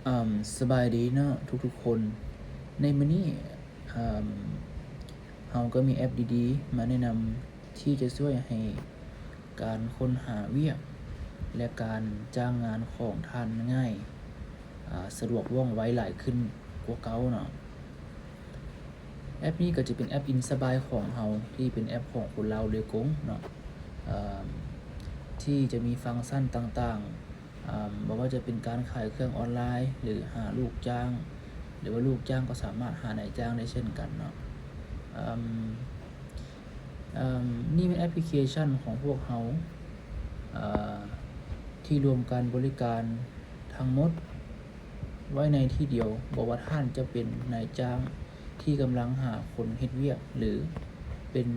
ອາ ສະບາຍດີເນາະທຸກໆຄົນ. ໃນມື້ນີ້ ອາ ເຮົາກໍມີແອັບດີໆມາແນະນຳ ທີ່ຈະຊ່ວຍໃຫ້ການຄົ້ນຫາວຽກ ແລະ ການຈ້າງງານຂອງທ່ານງ່າຍ, ອາ ສະດວກວ່ອງໄວຫຼາຍຂຶ້ນກວ່າເກົ່າເນາະ. ແອັບນີ້ກໍຈະເປັນແອັບ InSabay ຂອງເຮົາ ທີ່ເປັນແອັບຂອງຄົນລາວໂດຍກົງເນາະ ເອີ່ມ ທີ່ຈະມີຟັງຊັນຕ່າງໆ ອາ ບໍ່ວ່າຈະເປັນການຂາຍເຄື່ອງອອນລາຍ ຫຼື ຫາລູກຈ້າງ ຫຼືວ່າລູກຈ້າງກໍສາມາດຫານາຍຈ້າງໄດ້ເຊັ່ນກັນເນາະ. ເອີ່ມ ເອີ່ມ ນີ້ແມ່ນແອັບພລິເຄຊັນຂອງພວກເຮົາ ເອີ່ມ ທີ່ລວມການບໍລິການທັງໝົດໄວ້ໃນທີ່ດຽວ, ບໍ່ວ່າທ່ານຈະເປັນນາຍຈ້າງທີ່ກຳລັງຫາຄົນເຮັດວຽກ ຫຼື ເປັນ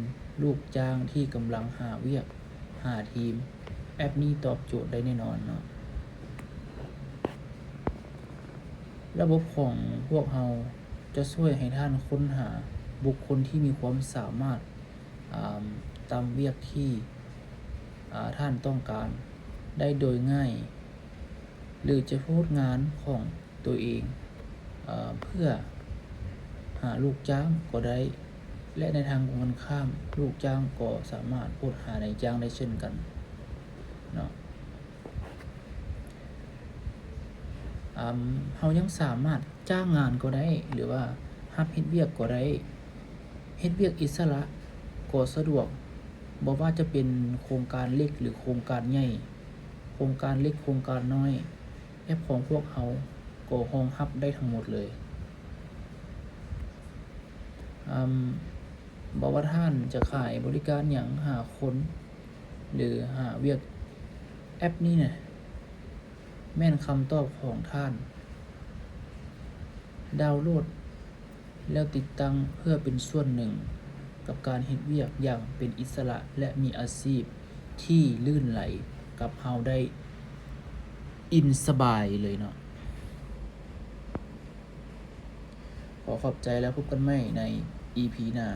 ລູກຈ້າງທີ່ກຳລັງຫາວຽກ, ຫາທີມ, ແອັບນີ້ຕອບໂຈດໄດ້ແນ່ນອນເນາະ. ລະບົບຂອງພວກເຮົາຈະຊ່ວຍໃຫ້ທ່ານຄົ້ນຫາບຸກຄົນທີ່ມີຄວາມສາມາດ ອາ ຕາມວຽກທີ່ ອາ ທ່ານຕ້ອງການໄດ້ໂດຍງ່າຍ ຫຼື ຈະໂພສງານຂອງໂຕເອງ ເອີ່ ເພື່ອຫາລູກຈ້າງກໍໄດ້ ແລະ ໃນທາງກົງກັນຂ້າມ ລູກຈ້າງກໍສາມາດໂພສຫານາຍຈ້າງໄດ້ເຊັ່ນກັນເນາະ. ອາ ເຮົາຍັງສາມາດຈ້າງງານກໍໄດ້ ຫຼືວ່າຮັບເຮັດວຽກກໍໄດ້, ເຮັດວຽກອິດສະຫຼະກໍສະດວກ, ບໍ່ວ່າຈະເປັນໂຄງການເລັກ ຫຼື ໂຄງການໃຫຍ່, ໂຄງການເລັກ ໂຄງການນ້ອຍ, ແອັບຂອງພວກເຮົາກໍຮອງຮັບໄດ້ທັງໝົດເລີຍ. ອາ ບໍ່ວ່າທ່ານຈະຂາຍບໍລິການຫຍັງ, ຫາຄົນ ຫຼື ຫາວຽກ, ແອັບນີ້ນະ ແມ່ນຄຳຕອບຂອງທ່ານ. ດາວໂຫຼດແລ້ວຕິດຕັ້ງເພື່ອເປັນສ່ວນໜຶ່ງກັບການເຮັດວຽກຢ່າງເປັນອິດສະຫຼະ ແລະ ມີອາຊີບທີ່ລື່ນໄຫຼກັບເຮົາໄດ້ ອິນສະບາຍເລີຍເນາະ. ຂໍຂອບໃຈ ແລ້ວພົບກັນໃໝ່ໃນອີພີໜ້າ.